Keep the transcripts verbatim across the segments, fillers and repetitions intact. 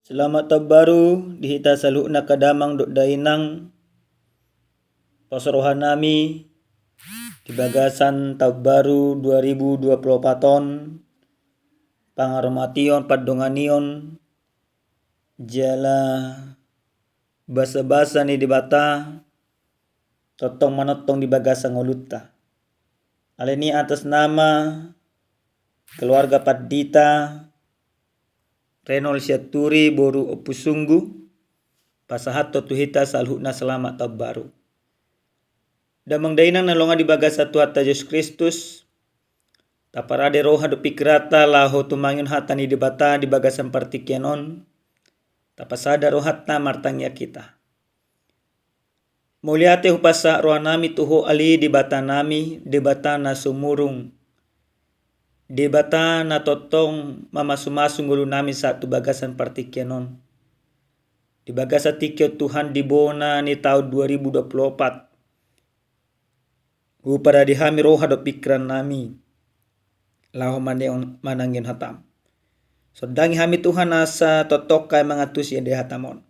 Selamat taon baru di hita saluhutna angka damang dohot dainang. Pos rohanami di bagasan taon baru dua ribu dua puluh opat on, pangaromation, pandonganion, jala basabasa ni Debata tongtong manongtong di bagasan ngolunta. Alani i, atas nama keluarga Pandita Renol Sianturi boru Ompusunggu, pasahathon tu hita saluhutna selamat taon baru. Damang dainang na hinaholongan di bagasan Tuhanta Jesus Kristus, taparade roha dohot pingkiranta laho tumangihon hata ni Debata di bagasan partingkian on. Tapasada rohanta, martangiang hita. Mauliate hupasahat rohanami tu Ho, ale Debatanami, Debata na sumurung, Debata na tongtong mamasumasu ngolunami sahat tu bagasan partingkian on. Di bagasan tingki on, Tuhan, di bona ni taon dua ribu dua puluh opat, huparade hami roha dohot pingkirannami laho mane-, manangihon hataM. Sondangi hami, Tuhan, asa tongtong hami mangantusi ende hataM on.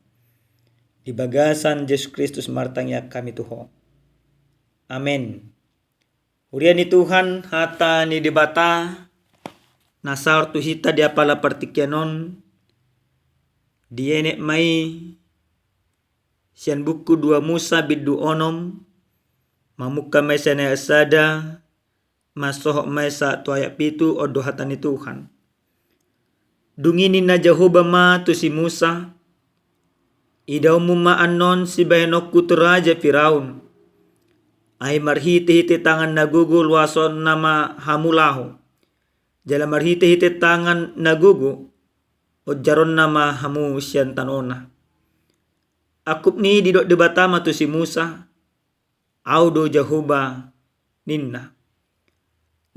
Di bagasan Jesus Kristus martangiang hami tu Ho. Amen. Huria ni Tuhan, hata ni Debata na saor tu hita di apala partingkian on dienet ma i sian buku dua Musa bindu onom, mamungka ma i sian ayat sada, mansohot ma i sahat tu ayat pitu. On do hata ni Tuhan. Dung i ninna Jahowa ma tu si Musa: Idaonmu ma annon sibahenonku tu raja Firaun. Ai marhitehite tangan na gogo loasonna ma hamu laho, jala marhitehite tangan na gogo onjaronna ma hamu sian tanona. Angkup ni i didok Debata ma tu si Musa: Ahu do Jahowa, ninna.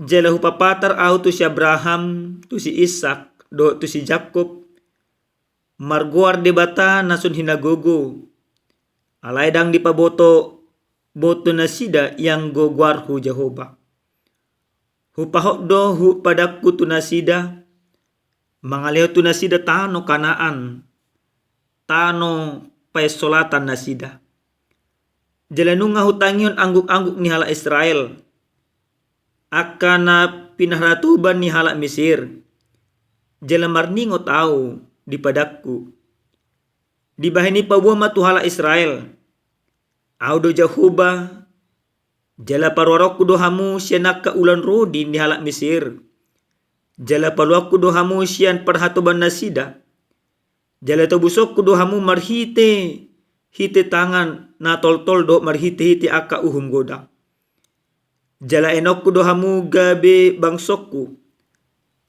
Jala hupapatar Ahu tu si Abraham, tu si Isak, dohot tu si Jakkob, margoar Debata na sun hinagogo, alai ndang dipabotoboto nasida ianggo goarhu Jahowa. Hupahot do hupadankku tu nasida, mangalehon tu nasida tano Kanaan, tano painsolatan nasida. Jala nunga hutangihon anggukanggukan ni halak Israel, angka na pinarlatobon ni halak Misir, jala marningot Ahu di padanku. Dibahen i paboa ma tu halak Israel: Ahu do Jahowa, jala paruaronku do hamu sian angka ulaon rodi ni halak Misir, jala paluaonku do hamu sian parhatoban nasida, jala tobusonku do hamu marhitehite tangan na toltol dohot marhitehite angka uhum godang. Jala enonku do hamu gabe bangsongku,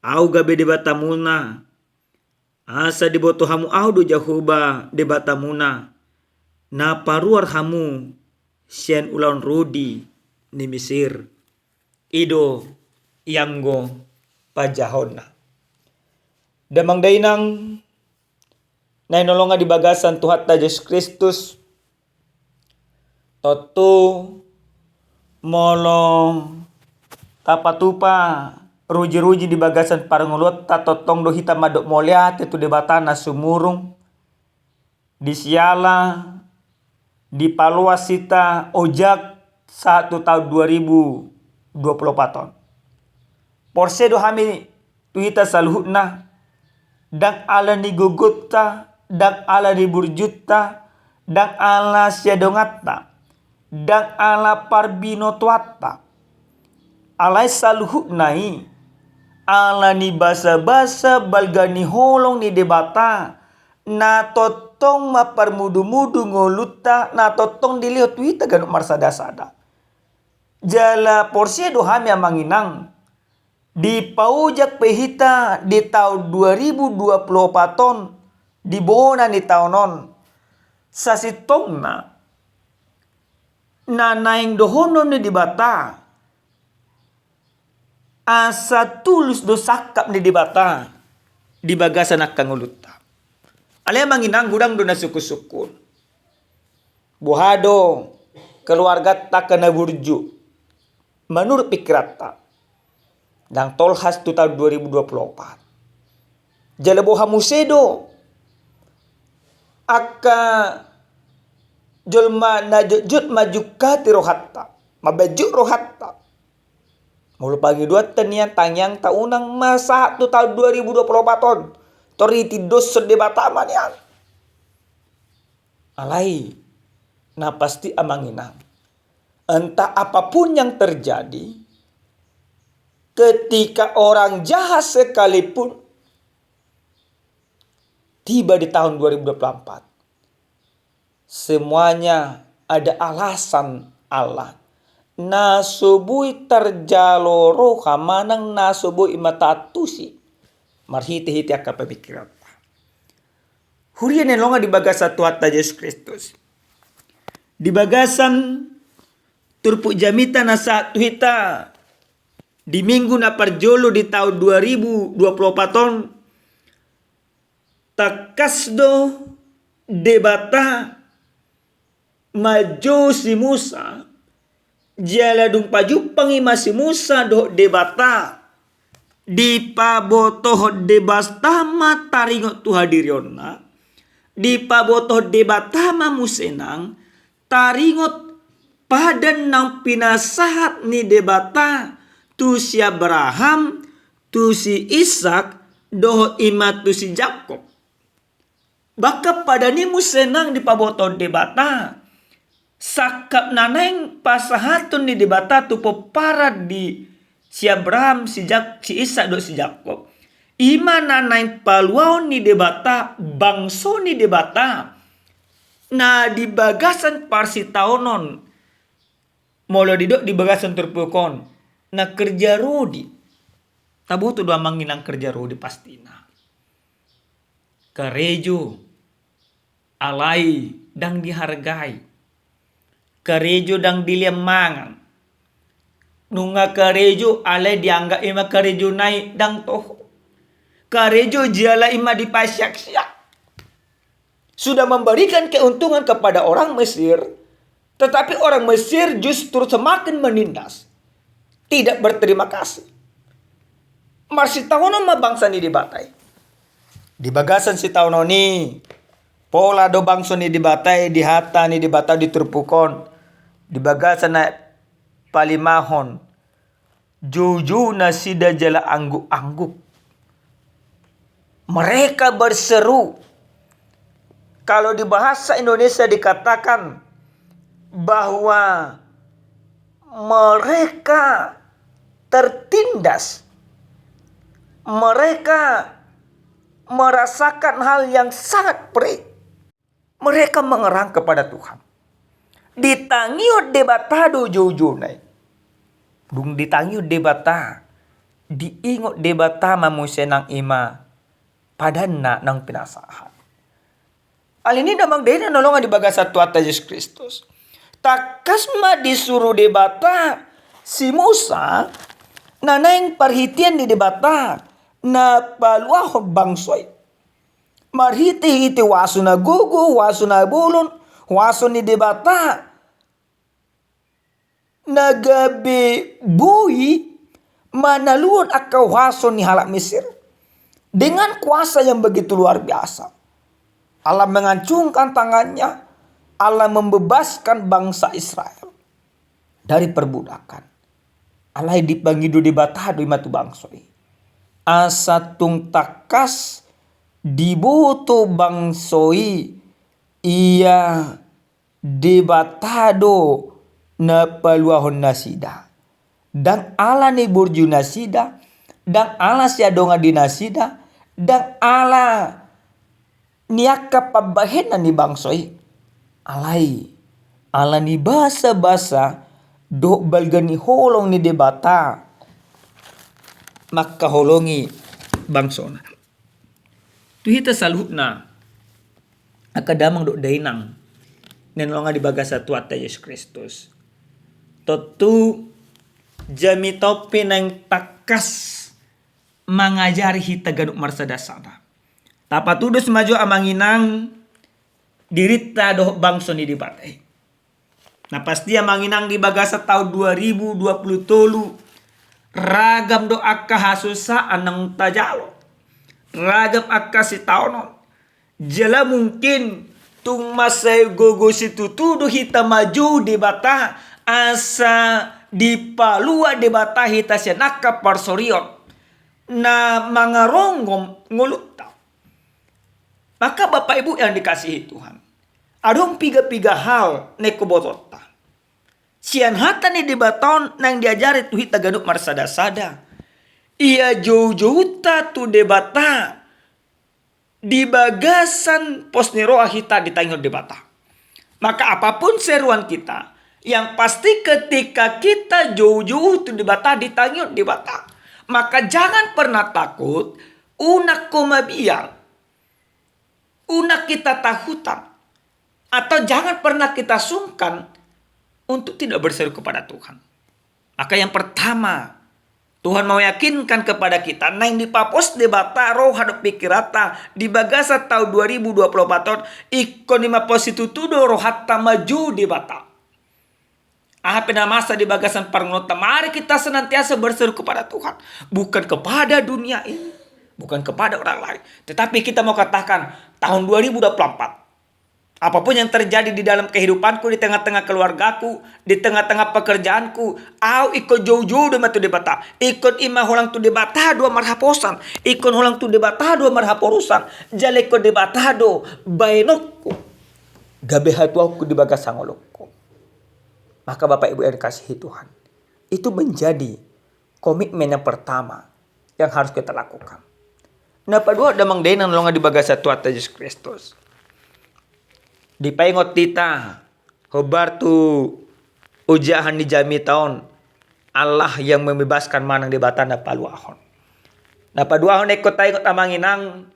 Ahu gabe Debatamuna, asa diboto hamu Ahu do Jahowa Debatamuna, na paruar hamu sian ulaon rodi ni Misir. I do ianggo panjahaonna. Damang dainang na hinaholongan di bagasan Tuhanta Jesus Kristus, tontu molo tapatupa rujiruji di bagasan parngoluonta, tongtong do hita mandok mauliate tu Debata na sumurung, di siala dipaloas hita ojak sahat tu taon dua ribu dua puluh opat on. Porsea do hami tu hita saluhutna, ndang ala ni gogonta, ndang ala ni burjunta, ndang ala siadonganta, ndang ala parbinotoanta. Alai saluhutna i ala ni basabasa balga ni holong ni Debata, na tongtong mamparmudumudu ngolunta, na tongtong dilehon tu hita ganup marsadasada. Jala porsea do hami, amang inang, dipaojak pe hita di taon dua ribu dua puluh opat on, di bona ni taon on, sasintongna na naeng dohonon ni Debata, asa tulus do sangkap ni Debata di bagasan angka ngolunta. Alai, amang inang, godang do na sungkunsungkun. Boha do keluarganta angka na burju manurut pingkiranta, ndang tolhas tu taon dua ribu dua puluh opat. Jala boha muse do angka jolma na jotjot manjungkati rohanta, mambahen jut rohanta. Molo pangidoanta nian, tangiangta unang ma sahat tu taon dua ribu dua puluh opat on, tor ditindoshon Debata ma nian. Alai na pasti, amang inang, entah apapun yang terjadi, ketika orang jahat sekalipun tiba di tahun dua ribu dua puluh empat, semuanya ada alasan Allah. Na so boi tarjalo roha manang na so boi i ma taantusi marhitehite angka pamingkiranta. Huria na hinaholongan di bagasan Tuhanta Jesus Kristus, di bagasan turpuk jamita na sahat tu hita di minggu na parjolo di taon dua ribu dua puluh opat on, tangkas do Debata manjou si Musa, jala dung pajumpang i ma si Musa dohot Debata, dipabotohon Debata ma taringot tu hadirionna, dipabotohon Debata ma muse nang taringot padan naung pinasahat ni Debata tu si Abraham, tu si Ishak, dohot i ma tu si Jakkob. Bahkan padan i muse nang dipabotohon Debata sangkap na naeng pasahaton ni Debata tu pomparan di si Abraham, si Jak-, si Ishak dohot si Jakkob, i ma na naeng paluaon ni Debata bangso ni Debata na di bagasan parsitaonon. Molo didok di bagasan turpuk on, na kerja rodi. Taboto do, amang inang, kerja rodi pastina. Karejo alai ndang dihargai. Karejo ndang dilehon mangan. Nunga karejo alai dianggap i ma karejona i ndang toho. Karejo jala i ma dipasiaksiak. Sudah memberikan keuntungan kepada orang Mesir, tetapi orang Mesir justru semakin menindas, tidak berterima kasih. Marsitaonon ma bangso ni Debata i. Di bagasan sitaonon i, pola do bangso ni Debata i di hata ni Debata di turpuk on. Di bagasan na palimahon, joujou nasida jala angguk-angguk. Mereka berseru. Kalau di bahasa Indonesia dikatakan bahwa mereka tertindas. Mereka merasakan hal yang sangat perih. Mereka mengerang kepada Tuhan. Ditangihon Debata do joujouna i. Dung ditangihon Debata, diingot Debata ma muse nang i ma padanna naung pinasahat. Alani i, damang dainang na hinaholongan di bagasan Tuhanta Jesus Kristus, tangkas ma disuru Debata si Musa na naeng parhitean ni Debata na paluahon bangso i. Marhitehite huaso na gogo, huaso na bolon, huaso ni Debata na gabe boi manaluhon angka huaso ni halak Mesir dengan kuasa yang begitu luar biasa. Allah mengacungkan tangannya, Allah membebaskan bangsa Israel dari perbudakan. Alai dipangido Debata do i ma tu bangso i. Asa tung tangkas diboto bangso i, ia Debata do na paluahon nasida. Ndang ala ni burju nasida, ndang ala siadongan di nasida, ndang ala ni angka pambahenan ni bangso i. Alai ala ni basabasa dohot balga ni holong ni Debata mangkaholongi bangsona. Tu hita saluhutna, angka damang dohot dainang na hinaholongan di bagasan Tuhanta Jesus Kristus, tontu jamita on pe naeng tangkas mangajari hita ganup marsada-sada. Tapatudos ma jo, amang inang, dirinta dohot bangso ni Debata i. Na pasti, amang inang, di bagasan taon dua ribu dua puluh tolu, ragam do angka hasusaan naung tajalo, ragam angka sitaonon. Jala mungkin Tung mansai gogo situtu do hita manjou Debata, asa dipalua Debata hita sian angka parsorion na mangarongom ngolunta. Maka Bapak Ibu yang dikasihi Tuhan, adong piga-piga hal na ingkon botoonta sian hata ni Debata on naeng diajari tu hita ganup marsada-sada. Ia jou-jounta tu Debata di bagasan pos ni roha hita ditangihon Debata. Maka apapun seruan kita, yang pasti ketika kita jou-jou tu Debata, ditangihon Debata, maka jangan pernah takut, unang ho mabiar, unang kita takutan, atau jangan pernah kita sungkan untuk tidak berseru kepada Tuhan. Maka yang pertama, Tuhan mau yakinkan kepada kita, naeng dipapos Debata roha dohot pikiranta di bagasan taon dua ribu dua puluh empat on, ingkon i ma pos situtu do rohanta manjou Debata. Aha pe na masa di bagasan parngoluonta, mari kita senantiasa berseru kepada Tuhan, bukan kepada dunia ini, bukan kepada orang lain. Tetapi kita mau katakan, tahun dua ribu dua puluh empat, apapun yang terjadi di dalam kehidupanku, di tengah-tengah keluargaku, di tengah-tengah pekerjaanku, au ingkon jou-jou do ma tu Debata. Ingkon i ma holan tu Debata do au marhaposan, ingkon holan tu Debata do au marhaporusan, jala ingkon Debata do baenonku gabe hatuaonku di bagasan ngolungku. Maka Bapak Ibu yang dikasihi Tuhan, itu menjadi komitmen yang pertama yang harus kita lakukan. Na paduahon damang dainang na hinaholongan di bagasan Tuhanta Jesus Kristus, dipaingot hita hombar tu ojahan ni jamita on, Allah yang membebaskan manang Debata na paluahon. Na paduahon ingkon taingot amang inang,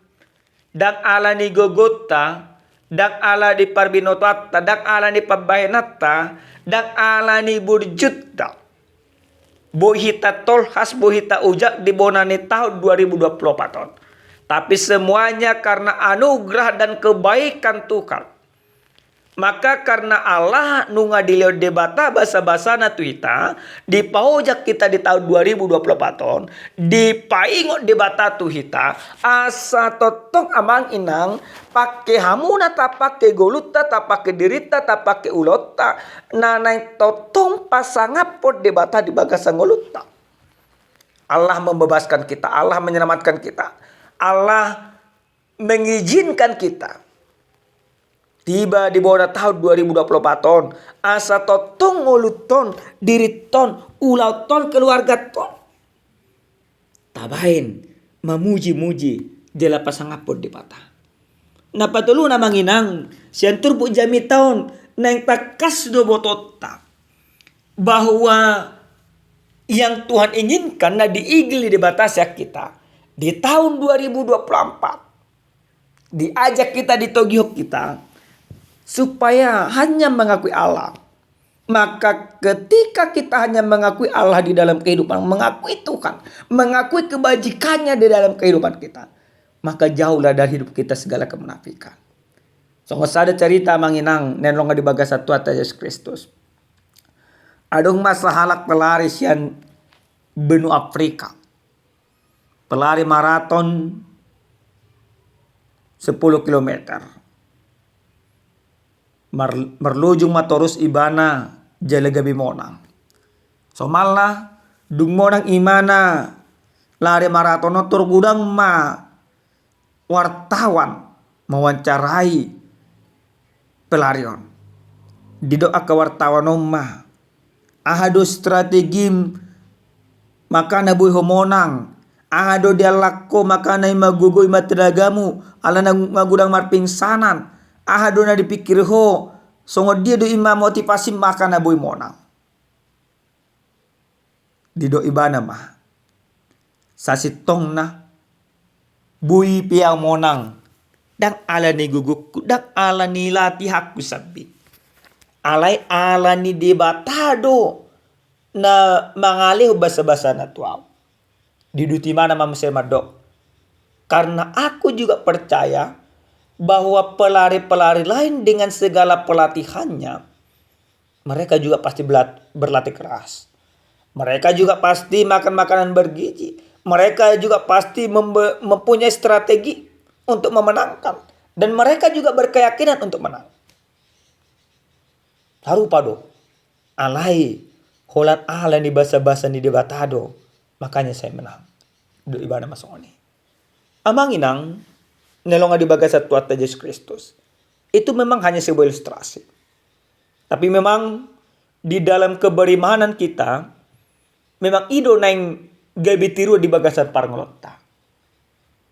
ndang ala ni gogonta, ndang ala ni parbinotoanta, ndang ala ni pambahenanta, ndang ala ni burjunta, boi hita tolhas, boi hita ojak di bona ni taon dua ribu dua puluh empat on. Tapi semuanya karena anugerah dan kebaikan Tuhan. Maka karena Allah nunga dilehon Debata basa-basana tu hita, dipaojak hita di taon dua ribu dua puluh empat on, dipaingot Debata tu hita, asa tongtong amang inang, pangke hamuna, tapangke golunta, tapangke dirinta, tapangke ulaonta, na naeng tongtong pasangaphon Debata di bagasan ngolunta. Allah membebaskan kita, Allah menyelamatkan kita, Allah mengizinkan kita tiba di bona taon dua ribu dua puluh empat on, asa tongtong ngolunta on, dirinta on, ulaonta on, keluarganta on tabaen mamuji-muji jala pasangaphon Debata. Na patoluhon amang inang, sian turpuk jamita on, naeng tangkas do botoonta bahwa yang Tuhan inginkan na diigil ni Debata sian hita di taon dua ribu dua puluh empat. Diajak hita, ditogihon hita supaya hanya mengakui Allah. Maka ketika kita hanya mengakui Allah di dalam kehidupan, mengakui Tuhan, mengakui kebajikannya di dalam kehidupan kita, maka jauhlah dari hidup kita segala kemunafikan. Songon sada cerita amang inang na hinaholongan di bagasan Tuhanta Jesus Kristus. Adong ma sahalak pelari sian benua Afrika. Pelari maraton sepuluh kilometer. Mar-, marlojung ma torus ibana jala gabe monang. Somalna, dung monang ibana lari maraton on, tor godang ma wartawan mewawancarai pelari on. Didok angka wartawan on ma, aha do strategim makana boi ho monang? Aha do diallang ho makana i ma gogo, i ma tenagamu, alana ma godang marpingsanan? Aha do na dipikir ho? Songon dia do i ma motivasim makana boi monang? Didok ibana ma, sasintongna, boi pe au monang, ndang ala ni gogongku, ndang ala ni latihanku sambing. Alai ala ni Debata do na mangalehon basa-basana tu au. Didok ibana ma muse mandok, karena aku juga percaya bahwa pelari-pelari lain dengan segala pelatihannya, mereka juga pasti belat-, berlatih keras. Mereka juga pasti makan makanan bergizi. Mereka juga pasti membe-, mempunyai strategi untuk memenangkan. Dan mereka juga berkeyakinan untuk menang. Sarupa do. Alai holan ala ni basabasa ni Debata do, makanya sai menang. Didok ibana ma songon i. Amang inang na hinaholongan di bagasan Tuhanta Jesus Kristus, itu memang hanya sebuah ilustrasi. Tapi memang di dalam keberimanan kita, memang i do naeng gabe tiruan di bagasan parngoluonta.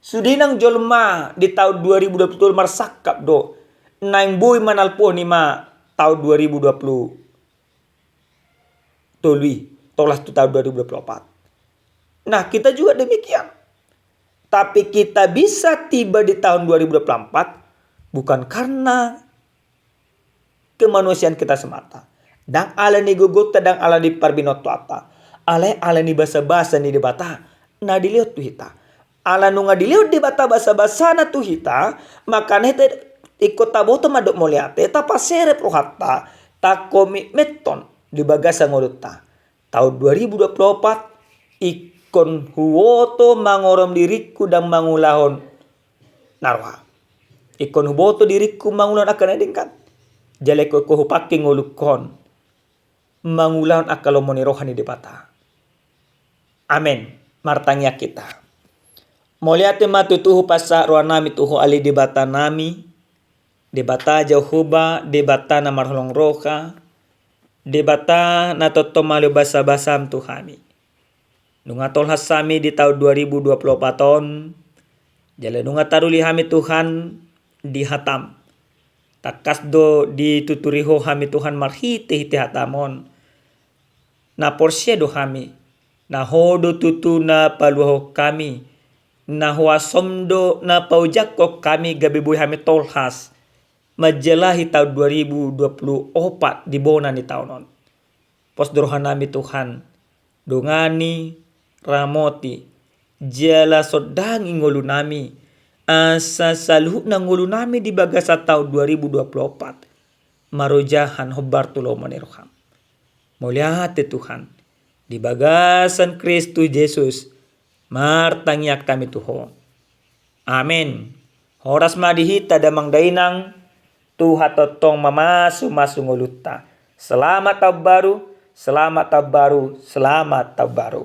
Sude nang jolma di taon dua ribu dua puluh tolu marsangkap do, naeng boi manalpuhon i ma taon dua ribu dua puluh tolu i, tolhas tu taon dua ribu dua puluh opat. Nah, kita juga demikian. Tapi kita bisa tiba di tahun dua ribu dua puluh empat bukan karena kemanusiaan kita semata. Ndang ala ni gogonta, ndang ala ni parbinotoanta. Alai ala ni basabasa ni Debata na dilehon tu hita. Ala nunga dilehon Debata basabasana tu hita, makana hita ingkon taboto mandok mauliate, tapaserep rohanta, takomitmenhon di bagasan ngolunta. Taon dua ribu dua puluh opat, ingkon huboto mangorom diringku ndang mangulahon na roa. Ingkon huboto diringku mangulahon angka na denggan. Jala ingkon hupangke ngolungkon mangulahon angka lomo ni roha ni Debata. Amen. Martangiang hita. Mauliate ma tutu hupasahat rohanami tu Ho ale Debatanami, Debata Jahowa, Debata na marholong roha, Debata na tongtong malehon basabasam tu hami. Nunga tolhas hami di taon dua ribu dua puluh opat on, jala nunga taruli hami Tuhan di hatam. Tangkas do dituturi Ho hami Tuhan marhitehite hatam on. Na porsea do hami, na Ho do tutu na paluahon hami, na hoasom do na paojangkon hami gabe boi hami tolhas manjalahi taon dua ribu dua puluh opat di bona ni taon on. Pos do rohanami Tuhan, dongani, ramoti, jala sondangi ngolunami, asa saluhutna ngolunami di bagasan taon dua ribu dua puluh opat marojahan hombar tu lomo ni roham. Mauliate Tuhan, di bagasan Kristus Jesus martangiang hami tu Ho. Amen. Horas ma di hita damang dainang, Tuhan tongtong mamasumasu ngolunta. Selamat tahun baru, selamat tahun baru, selamat tahun baru.